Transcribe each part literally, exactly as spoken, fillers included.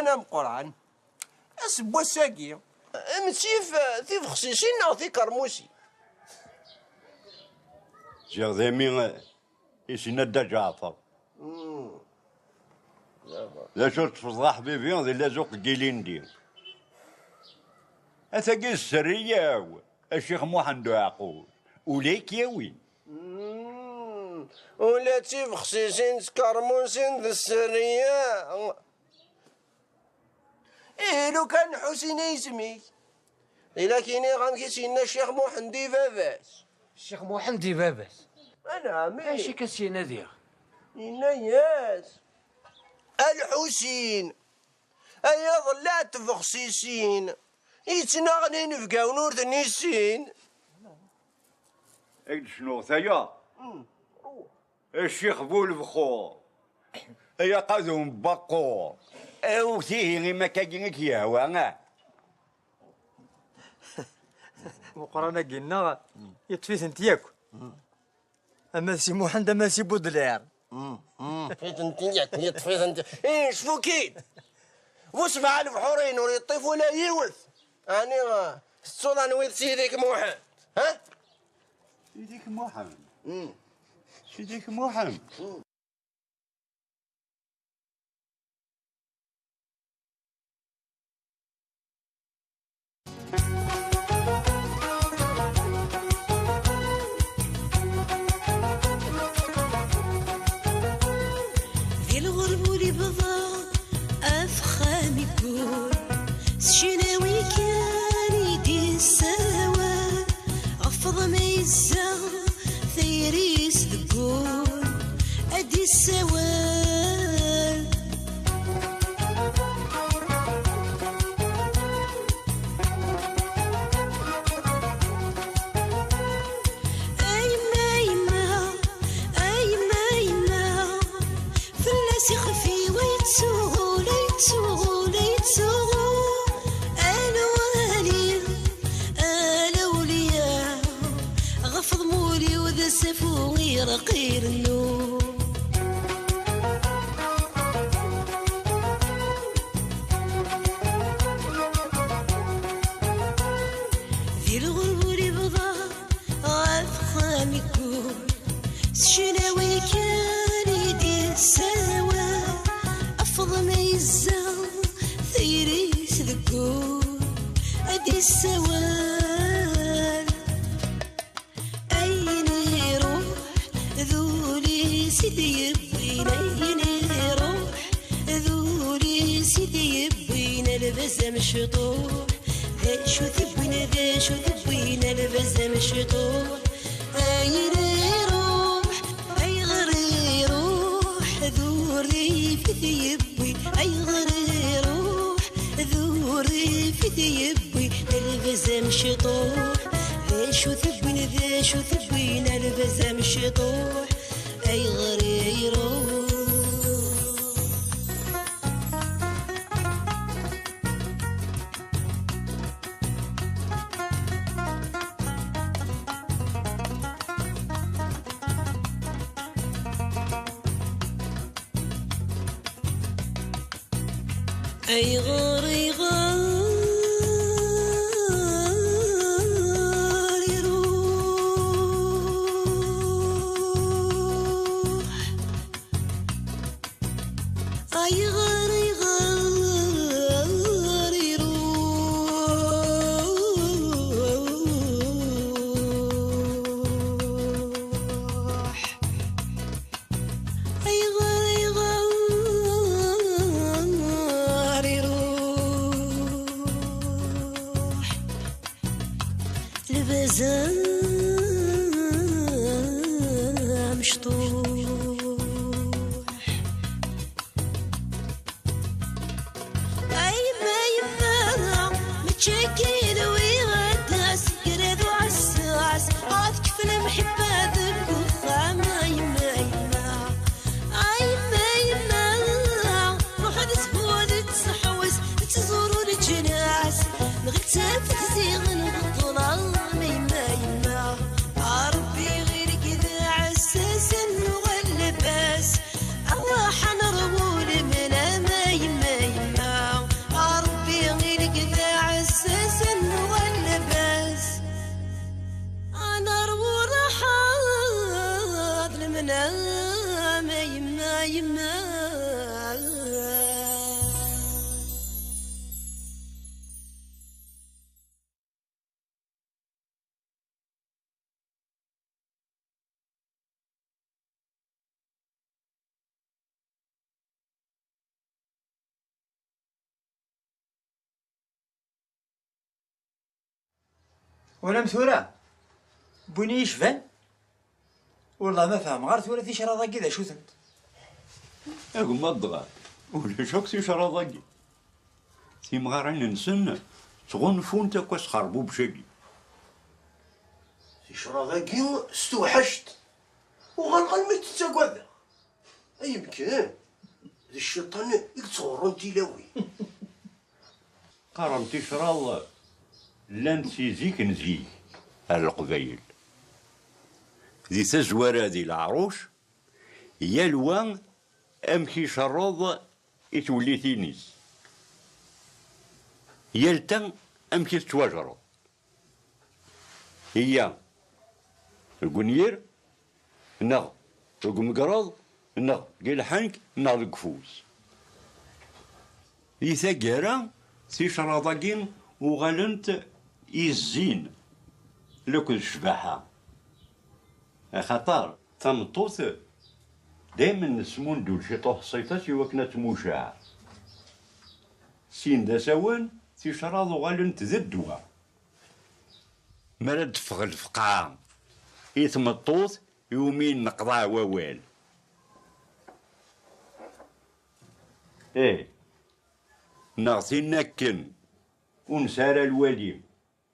ameqqran. Aseggas-agi, am tif tibexsisin neɣ tikermusin. Ziɣ d imi i s-yenna Dda Ǧaɛfeṛ. D acu teṭṭfeḍ a ḥbibi di lazuq n yilindi? Atagi d sserriya-w, a Ccix Muḥend Uɛeqquc, ula i k-yawin. Ula d tibexsisin d tkermusin d sserriya. Ihi lukan Ḥusin i yisem-ik. Di lak iniɣ amek i s-yenna Ccix Muḥend i baba-s. Ccix Muḥend i baba-s. Anɛam, ih. Acu i k-as-yenna diɣ? Yenna-yas: A Lḥusin, ay aḍellaɛ n tbexsisin, yettnaɣen inebgawen ur ten-issin. Ad d-cnuɣ taya. A Ccix bu lebxur, ay aqadum n Baqur. Awet ihi, i makagi i k-yehwa, ah. Meqqran-agi-nneɣ yeṭṭef-itent yakk. Ama d Si Muḥend, ama d Si Budlɛir. Yeṭṭef-itent yakk, yeṭṭef-itent. Ih, cfu-k-id. Bu sebɛa lebḥurin ur yeṭṭif ula yiwet. Ɛni, ah, tettuḍ anwi d Sidi-k Muḥend? Ha? Sidi-k Muḥend. Sidi-k Muḥend. Di lɣerba ur ibḍa, afexxam iggul, s ccnawi kan i d-yessawal, ɣef uḍmi yezza, tayri-s deg wul, ad d-yessawal. A yemma, a yemma, a yemma, a yemma, fell-as ixef-iw ay yettsuɣu, ay yettsuɣu, ay yettsuɣu. A lwali, a lawliya, ɣef ḍmul-iw d asafu ireqq irennu. Di lɣerba ur ibḍa, ɣef uxxam iggul, s ccnawi kan i d-yessawal, afḍem yezza, tayri-s deg wul, ad d-yessawal. Ayen iruḥ, d ul-is i t-yewwin, ayen iruḥ, d ul-is i t-yewwin, a lbaz amecṭuḥ. D acu tewwin, d acu tewwin, a lbaz amecṭuḥ? Ayen iruḥ, ayɣer iruḥ, d urrif i t-yewwin, ayɣer iruḥ, d urrif i t-yewwin, a lbaz amecṭuḥ. D acu tewwin, d acu tewwin, a lbaz amecṭuḥ, ayɣer iruḥ? Ayɣer, ayɣer iruḥ? Ayɣer, ayɣer iruḥ? Ayɣer, ayɣer iruḥ? Lbaz amecṭuḥ. A yemma, yemma, mačči akka i nwiɣ ad d-tas, ger ad uɛessas, ad tekf lemḥibba deg uxxam. A yemma, yemma, a yemma, yemma, ruḥ ad tbuɛ, ad tseḥwes, ad tẓur leǧnas, nɣil d tafat ziɣen d ṭṭlam. A yemma, yemma, a Rebbi ɣir-k d aɛessas, ad nuɣal labas, a waḥan rwul menam. A yemma, yemma. Yemma. Walam tura? Wwin-iyi yecban. Wellah ma fehmeɣ ara tura ticraḍ-agi d acu-tent. A gma dɣa, ulac akk ticraḍ-agi. Timɣarin-nsen ttɣunfunt akk asxerbubec-agi. Ticraḍ-agi s tewḥact. Uɣaleɣ almi tt-ttagadeɣ. Ay mkan, d cciṭan i yettɣurrun tilawin. Qqaren ticraḍ llant si zik n zik ar Leqbayel. Di tazwara di Leɛruc, yal wa amek icerreḍ i twellitin-is. Yal ta amek i tettwajreḍ. Iya, deg unyir, neɣ deg umegreḍ, neɣ deg lḥenk, neɣ deg ufus. Di taggara, ticraḍ-agi uɣalent i zzin akked ccbaḥa. Axaṭer tameṭṭut daymen nesmundul ciṭuḥ ṣṣiṭ-as i wakken ad tmucaɛ. Syin d asawen, ticraḍ uɣalent d ddwa. Mi ara d-teffeɣ lefqeɛ i tmeṭṭut iwumi yenneqḍaɛ wawal. Ih, neɣ tin akken ur nesɛi ara lwali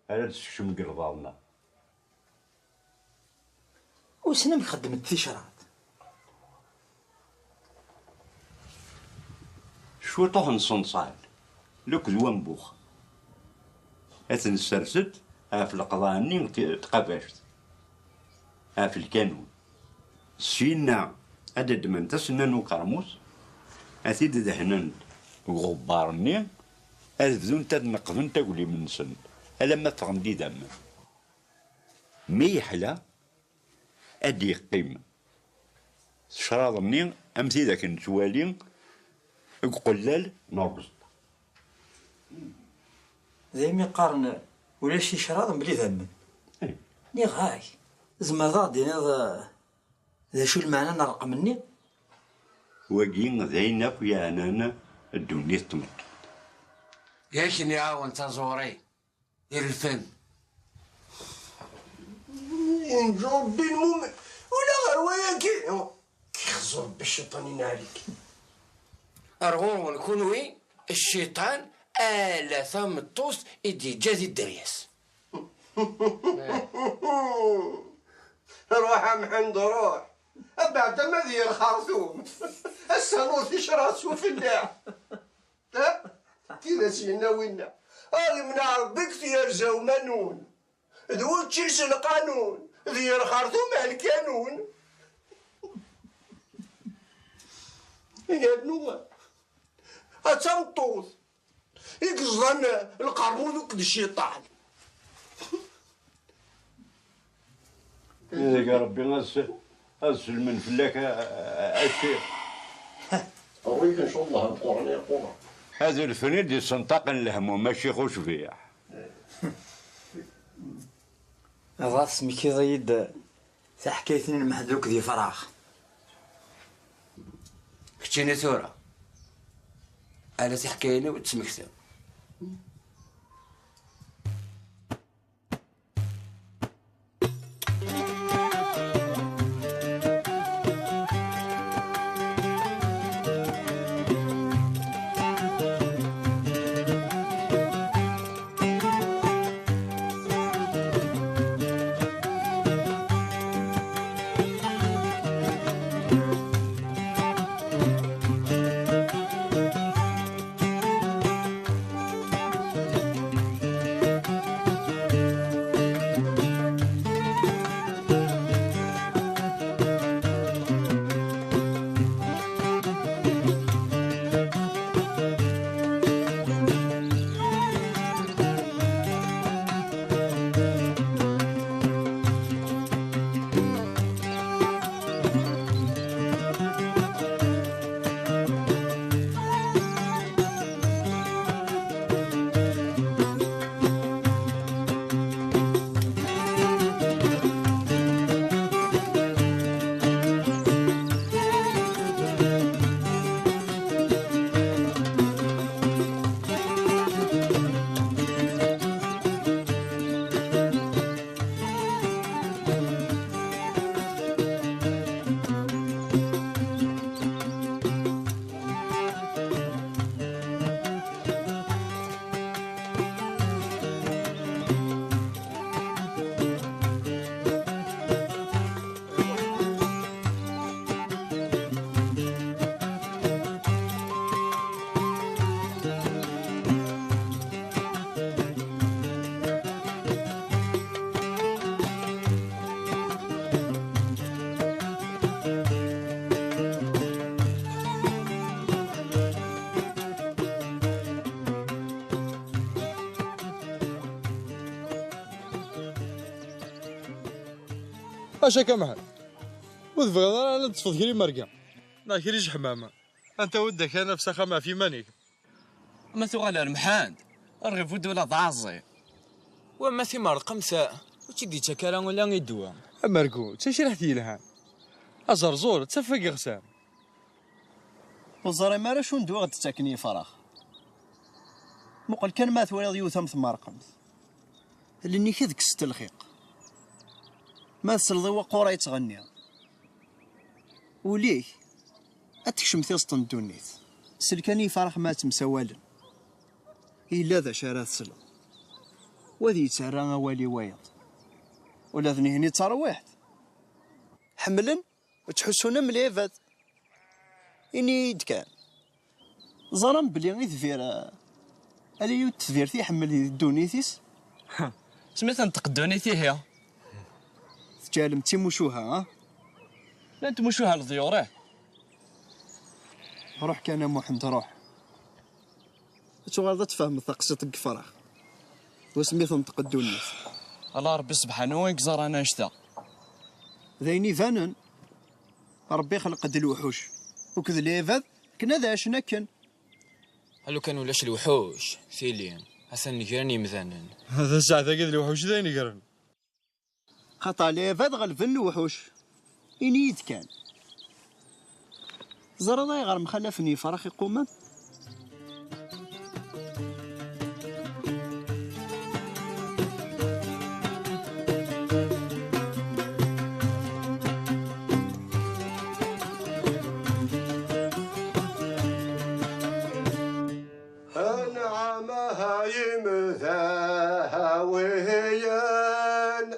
ara d-tsekcem deg lbaḍna. Wissen amek xeddment ticraḍ? Cwiṭuḥ n ṣenṣal, lekdeb n wambux. Ad ten-sserset ɣef leqḍaɛ-nni n t-, tqabact, ɣef lkanun. Syenna ad d-ddment asenna n ukermus, ad t-id-dehnen deg uɣebbar-nni, ad bdunt ad neqdent aglim-nsent alamma ffɣen-d idammen. Mi yeḥla, ad d-yeqqim s ccraḍ-nni am tidak nettwali deg uqellal n uẓeṭṭa. Daymi qqaren ulac ticraḍ mebla idammen. Eh. Nniɣ-ak, tzemreḍ ad ɣ-d-tiniḍ, eh, d acu lmeɛna n ṛṛqem-nni? Wagi d ayen akk yeɛnan ddunit n tmeṭṭut. Yak nniɣ-awen taẓuri. Irfen. Yenǧu Ṛebbi lmumen. Ula ɣer wayagi. Kixzu Ṛebbi cciṭan-in ɛlik. Ar ɣur-wen kunwi, cciṭan, ala tameṭṭut i d-yeǧǧa di dderya-s. Ruḥ a Mḥend, ruḥ. Abeɛda ma d yir xertum. Ass-a nuɣ ticraḍ s ufellaḥ. Ha? Tidak yenna winna. Ad imneɛ Ṛebbi deg tyerza umanun. D wučči s lqanun. D yir xertum ar lkanun. Yernu, a tameṭṭut i yeẓḍan lqermud akked cciṭan. Ideg Ṛebbi ad s-, ad sellmen fell-ak a, a, a ccix. Awik, ncallah, Lqur'an yeqqur. Ad ilfen i d-isenṭaqen lehmum, a ccix ucbiḥ. Dɣa tesmektiḍ-iyi-d taḥkayt-nni n Meḥduk d Ifrax. Keččini tura, ala tiḥkayin-iw d-tesmektiḍ. Acu akka, Mḥend? Ur tebɣiḍ ara ad teṭṭfeḍ kra imerga neɣ kra ijeḥmam? Anta wadda kan af s axxam ɣef yiman-ik? Ma tuɣal ar Mḥend, ar ɣef ula d aɛeẓẓi. Wamma timerqemt ur tt-id-yettak ara ula i ddwa. Amergu d tacriḥt yelhan. Aẓerẓur d taffa n yiɣsan. Ur ẓrim ara acu n ddwa i ɣ-d-ttaken yifrax. Muqel kan ma twaliḍ yiwet am tmerqemt. Allen-ik ad kkset lxiq. Ma tesleḍ i waqqur ay ttɣenni. Ul-ik ad tekcem tiẓeṭ n ddunit. Sel kan i yifrax ma ttemsawalen. Yella d acu ara tesleḍ. Wa ad yettarra awal i wayeḍ. Ula d nihni d tarwiḥt. Ḥemmlen ur ttḥussun am lɛibad. Ini-yi-d kan. Ẓran belli itbir, eh, ala yiwet tedbirt iḥemmel di ddunit-is. Smi tenṭeq ddunit ihi. Teǧǧalem d timucuha, ha? Llant tmucuha leḍyur, eh? Ruḥ kan a Muḥend, ruḥ. Ad tuɣaleḍ ad tfehmeḍ taqsiṭ deg yifrax. Wasmi tenṭeq ddunit. Ala Ṛebbi sebḥanu i yeẓran annect-a. D ayen ibanen. Ṛebbi ixleq-d lewḥuc. Akked lɛibad, akken ad ɛacen akken. A lukan ulac lewḥuc, tili, atan negren yemdanen. D sseɛd-agi d lewḥuc i d ayen negren. Xaṭer lɛibad ɣelben lewḥuc. Ini-yi-d kan. Teẓriḍ ayɣer mxalafen yifrax iqumam? Anɛam a yimdawiyen.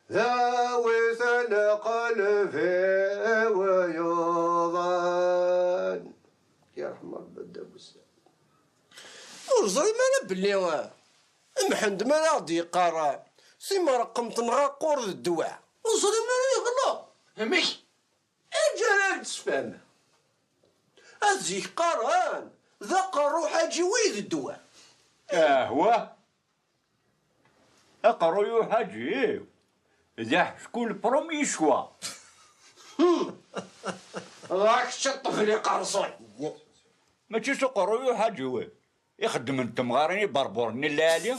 Dawi-t lqelb-iw yuḍan. Yerḥem Ṛebbi a Dda Wessam. Ur ẓrim ara belli, eh, Mḥend mi ara ɣ-d-yeqqar, eh, timerqemt neɣ aqqur d ddwa. Ur ẓrim ara yeɣleḍ. Amek? Aǧǧ ara d-sfehmeɣ. Ad zik qqaren d aqerru ḥaǧi wi d ddwa. Ahwa. Aqerruy uḥaǧi-w d aḥeckul premier choix. Ḍa kečč a ṭṭbel iqerṣen. Mačči s uqerruy uḥaǧi-w i xeddment temɣarin iberburen-nni n lɛali?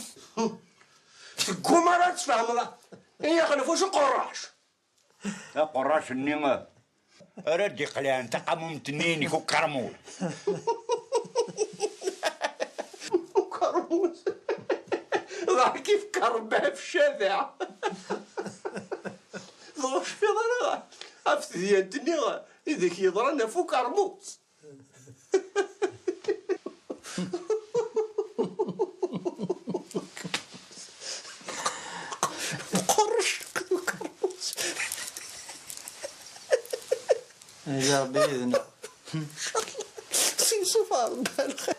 Tegguma ara tfehmeḍ. Ihi xlef ucu qerrac. Aqerrac-nni ara d-iqelɛen taqamumt-nni-inek ukermus. Ukermus. Ḍaḥ kif kerbeɛ f ccabeɛ. Dɣa ur tecfiḍ ara ɣef tedyant-nni i deg yeḍran ɣef ukermus. Qerrec, qerrec. Iga Ṛebbi yid-neɣ. Seg ṣṣufa Ṛebbi lxir.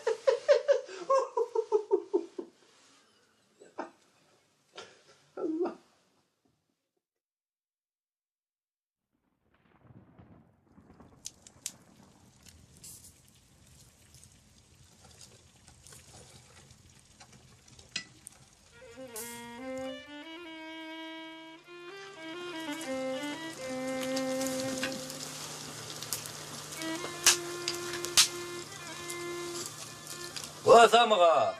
Wa tamɣar,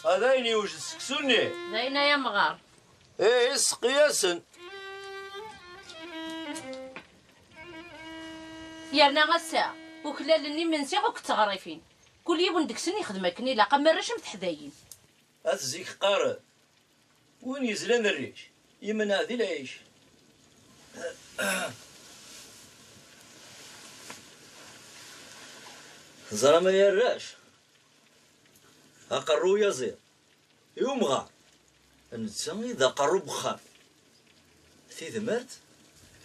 ad ayen yewjed seksu-nni. D ayen ay amɣar. Ihi, seqqi-asen. Yerna ass-a, uklalen imensi akked teɣrifin. Kul yiwen deg-sen yexdem akken ilaq, am arrac am teḥdayin. At zik qqaren, win yezlan rric, yemneɛ di lɛic. Teẓram ay arrac, aqerru uyaziḍ i umɣar, netta i d aqerru n wexxam. Tidmert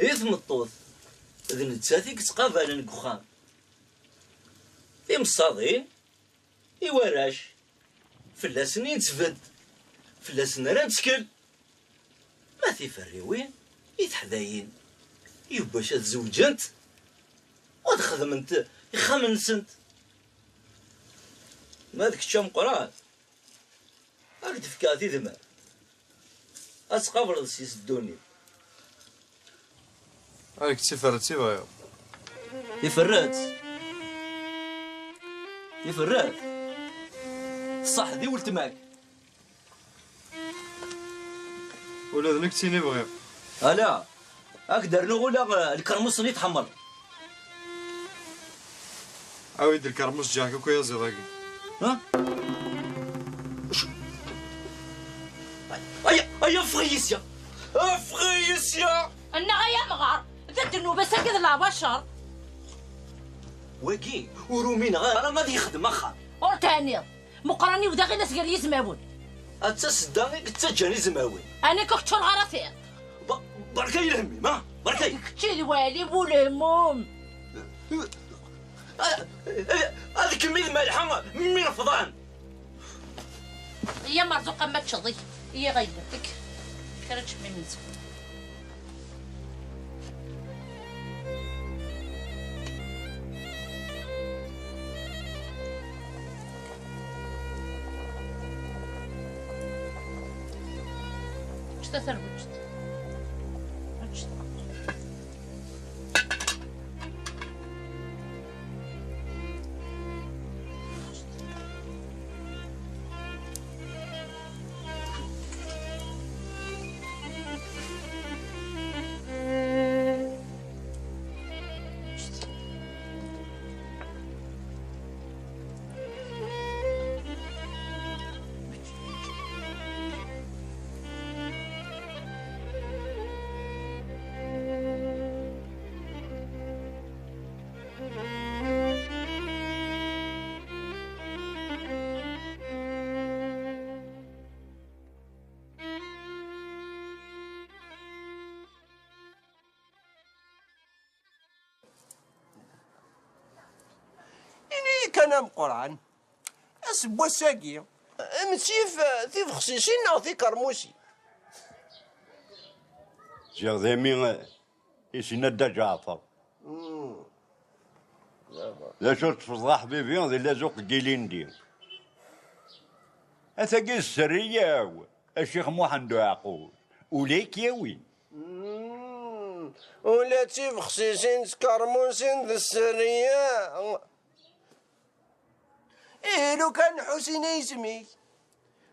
i tmeṭṭut, d nettat i yettqabalen deg uxxam. Timeṣṣaḍin i warrac, fell-asen i nettbedd, fell-asen ara nettkel. Ma tiferriwin i teḥdayin, i bac ad zewǧent u ad xedment ixxamen-nsent. Ma d kečč ameqqran, ad k-d-fkeɣ tidmert, ad tqableḍ s-yes ddunit. Ay, d tifrat i bɣiɣ. Iferret. Iferret. Ṣṣeḥ di weltma-k. Ula d nekk d tin i bɣiɣ. Ala, ad k-d-rnuɣ ula, eh, lkermus-nni tḥemmel. Awi-d lkermus ǧǧiɣ-k akk ayaziḍ-agi. Ha? Ay, ay, ffeɣ-iyi sya! Ffeɣ-iyi sya! Nneɣ ay amɣar, d ddnub ass-agi d leɛbacer. Wagi ur umineɣ ara ad yexdem axxam. Ur thaniḍ. Meqqran-iw d aɣilas gar yizmawen. Atta sedda i yettaǧǧan izmawen. Ani kečč ur ɣara tiṭ. Ba-, berka i lehmim, ha? Berka-yi. Kečč d wali bu lehmum. Ad, ad kem-id-malḥeɣ mi refḍan. Iyya Merzuq, ama teččeḍ, iyya ɣayya. Kra teččem imensi. Ǧǧet-as ar wejj. Ǧǧet. Ini-yi kan ameqqran, aseggas-agi, am tif tibexsisin neɣ tikermusin? Ziɣ d imi i s-yenna Dda Ǧeɛfer. D acu tfeḍ a ḥbibi di lazuq n yilindi? Atagi d sserriya-w, a Ccix Muḥend Uɛeqquc, ula i k-yawin. Mm. Ula d tibexsisin d tkermusin d sserriya. Ihi lukan Ḥusin ay isem-ik.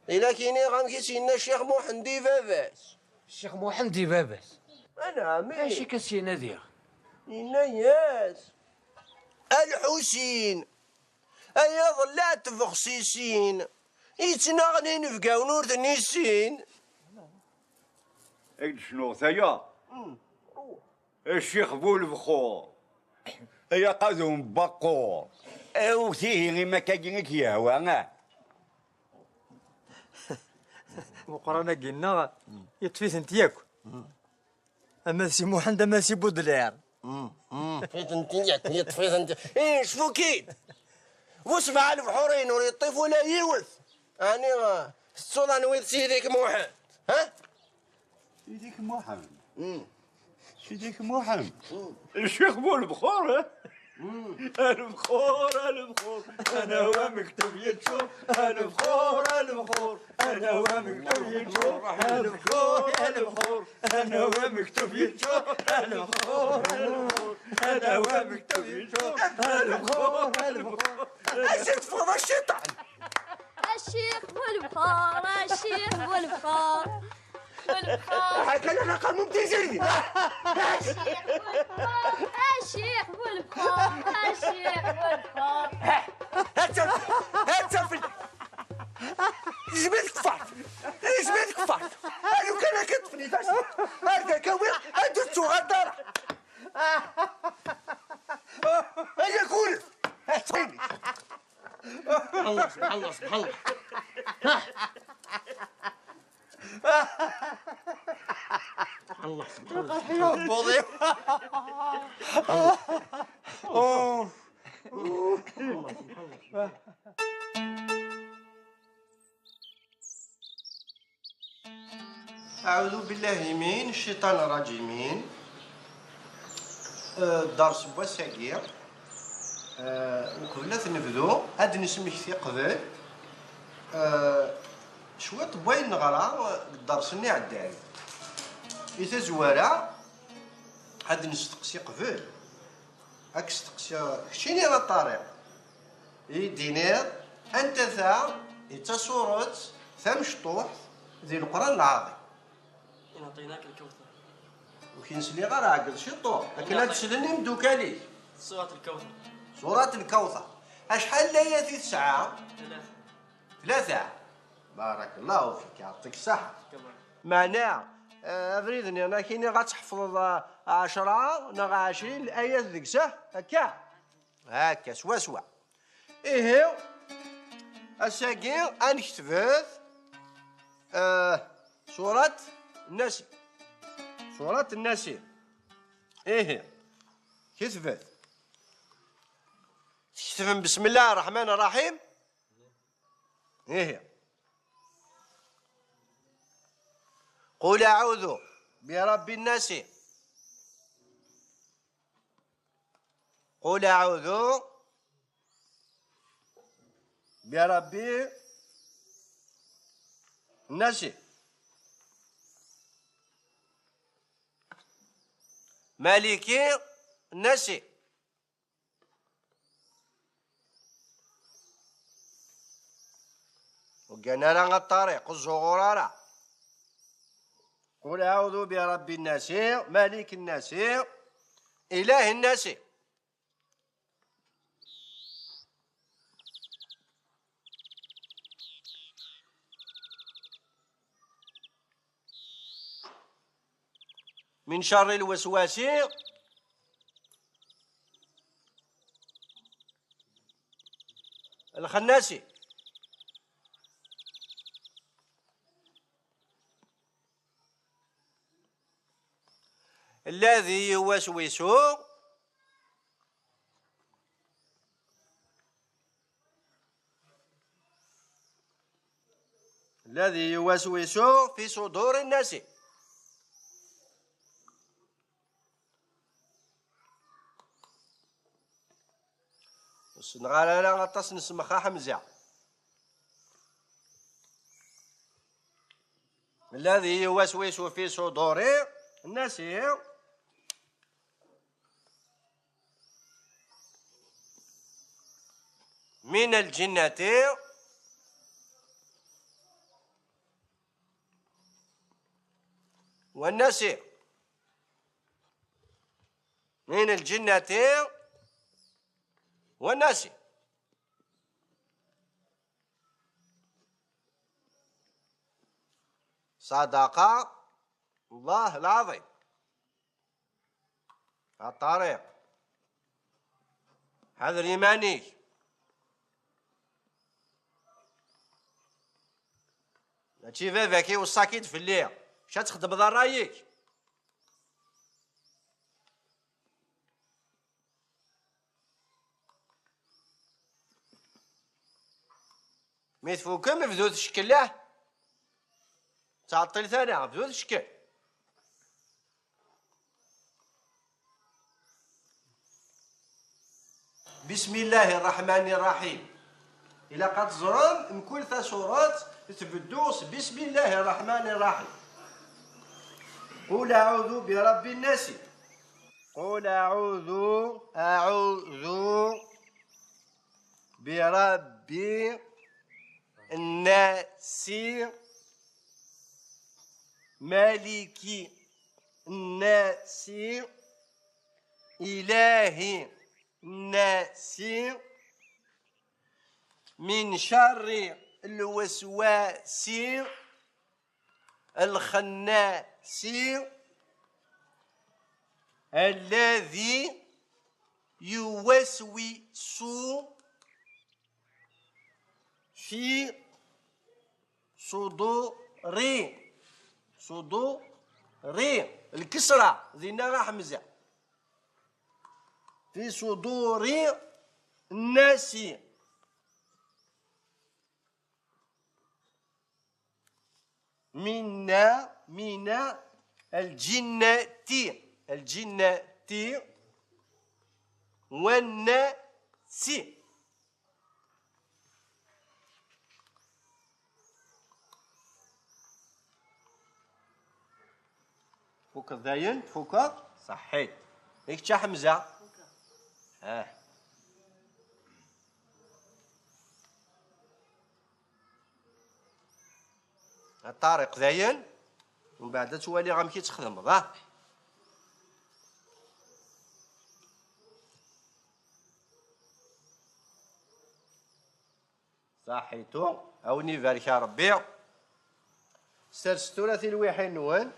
Di la k-iniɣ amek i s-yenna Ccix Muḥend i baba-s. Ccix Muḥend i baba-s. Anɛam, ih. Acu i k-as-yenna diɣ? Yenna-yas, a Lḥusin, ay aḍellaɛ n tbexsisin, yettnaɣen inebgawen ur ten-issin. Ad d-cnuɣ tayeḍ. Mm. A Ccix bu lebxur, ay aqadum n Baqur, awet ihi i makagi i k-yehwa, ah. Meqqran-agi-nneɣ yeṭṭef-itent yakk. Ama d Si Muḥend, ama d Si Budliɛer. Yeṭṭef-itent yakk, yeṭṭef-itent. Ih, cfu-k-id! Bu sebɛa lebḥurin ur yeṭṭif ula yiwet. Ɛni, eh, tettuḍ anwi d Sidik Muḥend? Ha? Sidik Muḥend. Mm. Sidik Muḥend. Mm. Ccix bu lebxur, eh? Mm. A lebxur, a lebxur, ana wa mektub yeččur. A lebxur, a lebxur, ana wa mektub yeččur. A lebxur, a lebxur, ana wa mektub yeččur. A lebxur, a lebxur, ana wa mektub yeččur. A lebxur, a lebxur. Acu teffɣeḍ a cciṭan? A ccix bu lebxur, a ccix bu lebxur. Bu lebxur. Ḥaca lana qamum tiziri. A ccix bu lebxur, a ccix bu lebxur, a ccix bu lebxur. Hatta, hatta fell-, izmi tkeffaṛt, izmi tkeffaṛt. Alu kan akka ṭṭfen ifassen. Ar d akawi, ad d-tuɣal dara. Ay akuref. سبحان الله، سبحان الله، سبحان الله. سبحان الله، سبحان الله. القرح يهبط. أوه. أعوذ بالله من الشيطان الرجيم. Eh, ddersi n wass-agi, eh, uqbel ad t-nebdu, ad d-nesmekti qbel, eh, cwiṭ n wayen neɣra deg ddersi-nni iɛeddan. Di tazwara, Ad nesteqsi qbel. Ad k-steqsiɣ keččini a Ṭariq. I d-tiniḍ, anta ta i d tasuret tamecṭuḥt di Leqran Lɛaḍim? إن أعطيناك الكوثر. Ur k-in-sliɣ ara, ɛeggeḍ ciṭuḥ. Akken ad slen imdukal-ik. سورة الكوثر. Surat Lkawthar. Acḥal n layat i tesɛa? ثلاثة. Tlata. Barakallahu fik, yeɛṭik ṣṣeḥḥa. Meɛna, eh, abrid-nni, ad k-iniɣ ad tḥefḍeḍ, eh, ɛecra neɣ ɛecrin layat deg-s, eh, akka. Akka, swaswa. Ihi, ass-agi ad nektbet, eh, surat Nnasi. Surat Nnasi. Ihi, ketbet. Tketbem بسم الله الرحمن الرحيم. Ihi. قل أعوذ برب الناس. قل أعوذ برب الناس. مالك الناس. Ur ggan ara a Ṭariq, ur ẓẓuɣur ara. قل أعوذ برب الناس، ملك الناس، إله الناس. من شر الوسواس الخناس. الذي يوسوس، الذي يوسوس في صدور الناس. Ur ssneɣ ara, ala aṭas n ssmex a Ḥemza. الذي يوسوس في صدور الناس من الجنة والناس. من الجنة والناس. صدق الله العظيم. A Ṭariq, ḥader iman-ik. Mačči baba-k iweṣṣa-k-id fell-i. Kečč ad txedmeḍ ṛṛay-ik. Mi tfukem, bdut cckel, ah. Ttɛeṭṭilet ara, bdut cckel. بسم الله الرحمن الرحيم. Ilaq ad teẓrem, mkul tasuret tbeddu s بسم الله الرحمن الرحيم. قل أعوذ برب الناس. قل أعوذ، أعوذ برب الناس، ملك الناس، إله الناس، من شر الوسواس الخناس الذي يوسوس في صدور، صدور، الكسرة دينا راه حمزة، في صدور الناس. من، من الجنة، الجنة والناس. تفوكض داين، تفوكض. Ṣaḥit. I kečč a Ḥemza? Ah. A Ṭariq, dayen? Mbeɛd ad twaliɣ amek i tt-xedmeḍ, ah? Ṣaḥitu, a wen-ibarek a Ṛebbi. Serset tura tilwiḥin-nwen.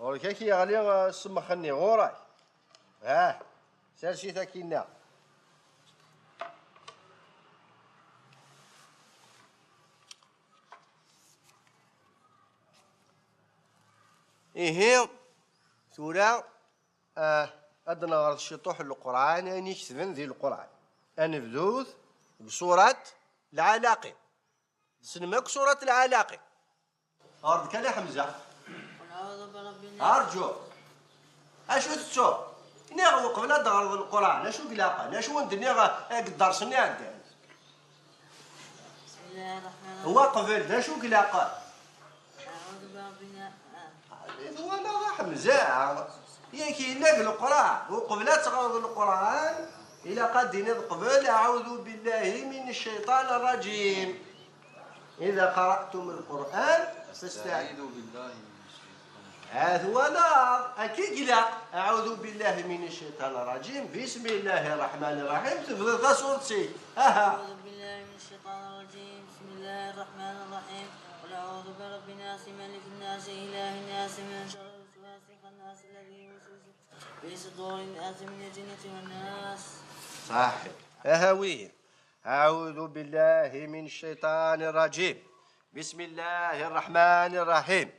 Ɣur-k ad k-yeɣli, uh, ssmex-nni, ɣur-k. Ah, sers-it akkinna. Ihi, tura, ah, ad d-neɣret ciṭuḥ n Leqran, ayen iketben di Leqran. Ad nebdut deg surat Lɛalaqi. Tessnem akk surat Lɛalaqi? Ɣer-d kan a Ḥemza. قل أعوذ برب الناس. Arǧu. Acu tettuḍ? Niɣ uqbel ad d-teɣreḍ Leqran, acu i ilaqen? Acu wen-d-nniɣ, eh, deg dders-nni iɛeddan? بسم الله الرحمن الرحيم. Wa qbel, d acu i ilaqen? أعوذ برب الناس. Twalaḍ a Ḥemza? Yak yella deg Leqran. Uqbel ad teɣreḍ Leqran, ilaq ad d-tiniḍ qbel: أعوذ بالله من الشيطان الرجيم. إذا قرأتم القرآن فاستعيذوا بالله من الشيطان الرجيم. Ha twalaḍ, akka i ilaq. أعوذ بالله من الشيطان الرجيم. بسم الله الرحمن الرحيم. Tebdiḍ tasuret-ik. Aha. أعوذ بالله من الشيطان الرجيم. بسم الله الرحمن الرحيم. قل أعوذ برب الناس، ملك الناس، إله الناس، من شر الوسواس الخناس الذي يوسوس في صدور الناس من الجنة والناس. Ṣaḥit. Aha win. أعوذ بالله من الشيطان الرجيم. بسم الله الرحمن الرحيم.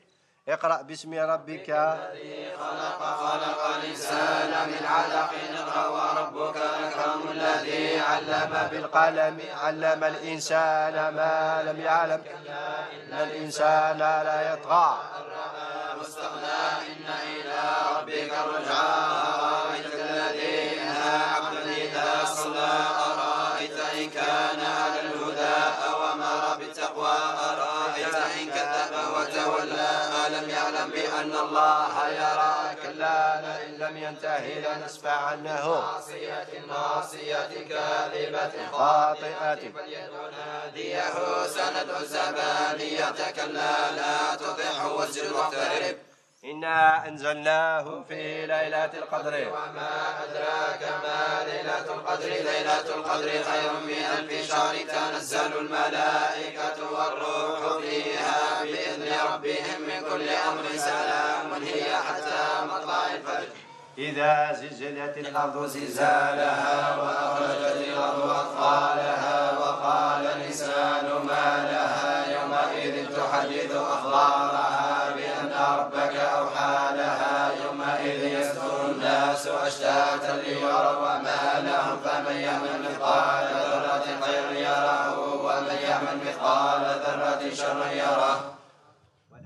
اقرأ باسم ربك الذي خلق، خلق الإنسان من علق، اقرأ وربك الأكرم، الذي علم بالقلم، علم الإنسان ما لم يعلم، كلا إن الإنسان ليطغى. أن رآه استغنى، إن إلى ربك الرجعى، أرأيت الذي ينهى عبدا إذا صلى، أرأيت إن كان على الهدى أو أمر بالتقوى، أرأيت إن كذب وتولى، ألم يعلم بأن الله يرى، كلا لئن لم ينته لنسفعا بالناصية، ناصية كاذبة خاطئة، فليدع ناديه، سندع الزبانية، كلا لا تطعه واسجد واقترب. إنا أنزلناه في ليلة القدر. وما أدراك ما ليلة القدر، ليلة القدر خير من ألف شهر، تنزل الملائكة والروح فيها بإذن ربهم من كل أمر، سلام هي حتى مطلع الفجر. إذا زلزلت الأرض زلزالها وأخرجت الأرض أثقالها وقال الإنسان ما لها يومئذ تحدث أخبارها بأن ربك أوحى لها يومئذ يصدر الناس أشتاتا ليروا أعمالهم فمن يعمل مثقال ذرة خيرا يره ومن يعمل مثقال ذرة شرا يره.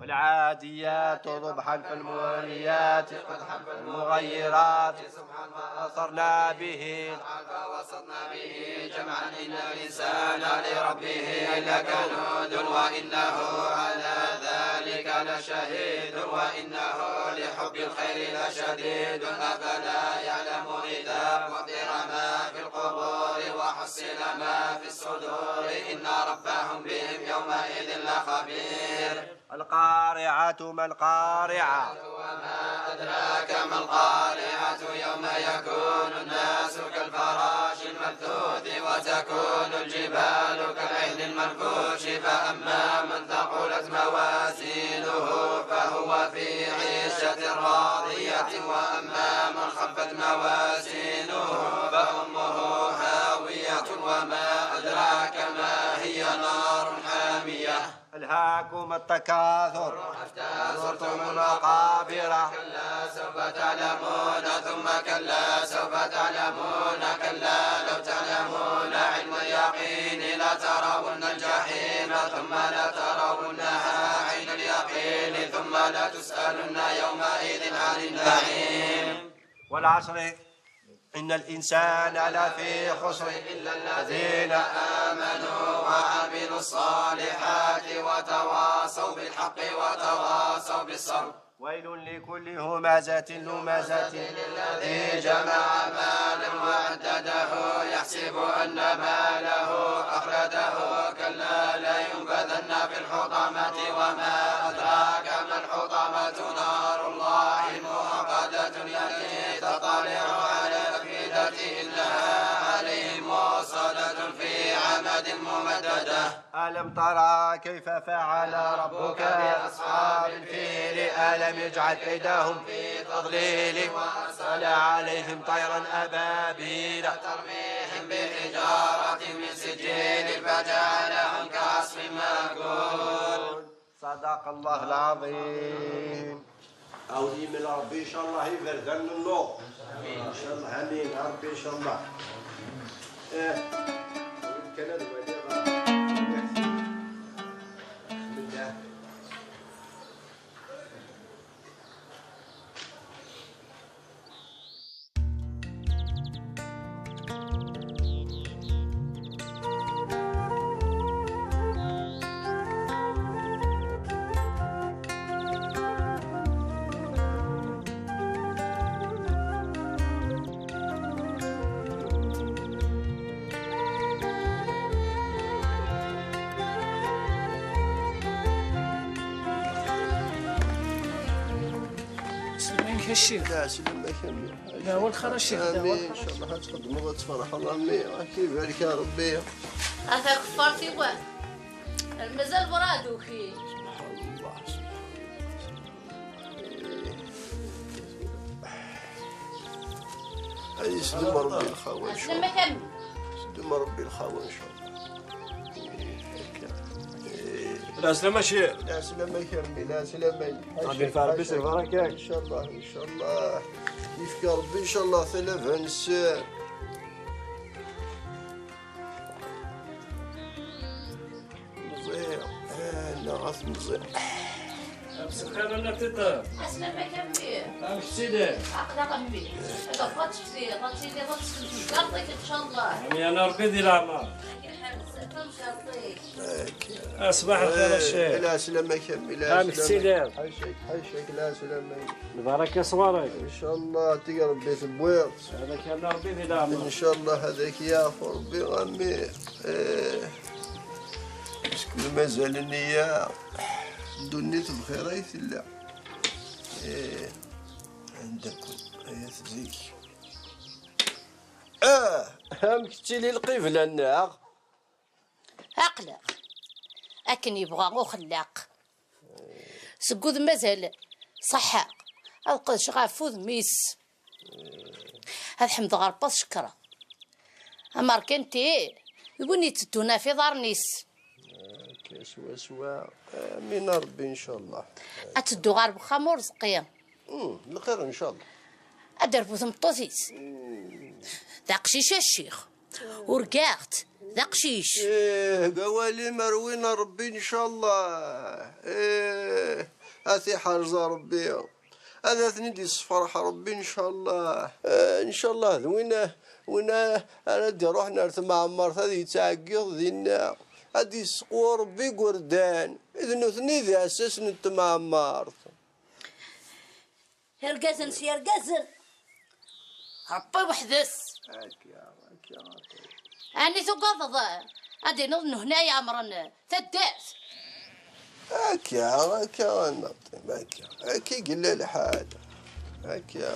والعاديات ضبحا فالموريات قدحا فالمغيرات صبحا فأثرن به نقعا فوسطن به جمعا إن الإنسان لربه لكنود وإنه على ذلك لشهيد وإنه لحب الخير لشديد أفلا يعلم إذا بعثر ما في القبور وحصل ما في الصدور إن ربهم بهم يومئذ لخبير. القارعة ما القارعة. وما أدراك ما القارعة. يوم يكون الناس كالفراش المبثوث وتكون الجبال كالعهن المنفوش فأما من ثقلت موازينه فهو في عيشة راضية وأما من خفت موازينه فأمه هاوية وما أدراك ما هي نار حامية. ألهاكم التكاثر حتى زرتم المقابر. كلا سوف تعلمون ثم كلا سوف تعلمون كلا لو تعلمون علم اليقين لترون الجحيم ثم لترونها عين اليقين ثم لتسألن يومئذ عن النعيم. والعصر. إن الإنسان لفي خسر إلا الذين آمنوا وعملوا الصالحات وتواصوا بالحق وتواصوا بالصبر. ويل لكل همزة لمزة الذي جمع مالا وعدده يحسب أن ماله أخلده كلا لينبذن في الحطمة وما أدراك ما الحطمة نار الله الموقدة التي تطلع على الأفئدة إنها عليهم مؤصدة في عمد ممددة. ألم تر كيف فعل ربك بأصحاب الفيل؟ ألم يجعل كيدهم في تضليل وأرسل عليهم طيرا أبابيل ترميهم بحجارة من سجيل فجعلهم كعصف مأكول. صدق الله العظيم. أولي من ربي إن شاء الله يبرد النور. إن شاء الله، آمين يا ربي، إن شاء الله. إيه. كان هذا الوالي راه بسم الله. سلمك الشيخ. لا، سلمك يا أمي. لا، هو الخير الشيخ، لا، هو آمين. إن شاء الله تقدموا وتفرحوا، آمين. راك يبارك يا ربي. هذا كفارتي واه. مازال برادو كي. سبحان الله، سبحان الله. هاي يسلم ربي الخاوة إن شاء الله. يسلمك أمي. يسلم ربي الخاوة إن شاء الله. إيه. لا سلامة شي. لا سلامة يا أمي، لا سلامة. غادي نفعل بس البركة. إن شاء الله، إن شاء الله. يفك ربي إن شاء الله ثلاثة نسان. مزيان. آه، لا، غاس مزيان. مساء الخير، أنا تيتا. أسلم كمية. أنا سيدي. عقلة غمي. هذا فاتش كثير، غاتي لي غاتسكن في الكارطيك إن شاء الله. يعني أنا ربي دير العمر. أصبح الخير الشيخ. لا سلامة كمية، لا سلامة. حيشك، حيشك، لا سلامة. البركة صواريك. إن شاء الله تيجي ربي تبويض. هذاك يا ربي في دعمه. إن شاء الله هذاك يا أخو ربي غمي. إيه. بس كل ما زال النية دنيت بخير أي ثلا. إيه. عندكم آيات زيك. آه. هم كتشي لي القبلة الناغ. أقلق. أكن يبغى أخلاق. Seg wudem mazal ṣaḥḥa, ad qedceɣ ɣef wudem-is. Ad ḥemdeɣ Ṛebbi ad cekkreɣ. Amerkanti d win itteddun ɣef iḍarren-is. Akka swaswa. Amin a Ṛebbi, ncallah. Ad teddu ɣer wexxam urezqi. Mm, lxir, ncallah. Ad d-terbu tmeṭṭut-is. Mm. D aqcic a ccix. Urgaɣ-t, d aqcic. Ih, awal-im ar win a Ṛebbi, ncallah. Ih, a t-iḥrez a Ṛebbi. Ad ten-id-issefreḥ Ṛebbi, ncallah. Eh, ncallah d win, win ara d-iṛuḥen ar temɛemmert ad yettɛeggiḍ dinna. Ad d-isseqwu Ṛebbi igerdan. D nutni i d iɛessasen n temɛemmert. Irgazen s yirgazen. Ṛebbi weḥd-s. Akka, akka, akka. Ɛni tugadeḍ ad d-tiniḍ nehna iɛemṛen taddart? Akka, akka, a Nnaṭim, akka. Akka i yella lḥal. Akka.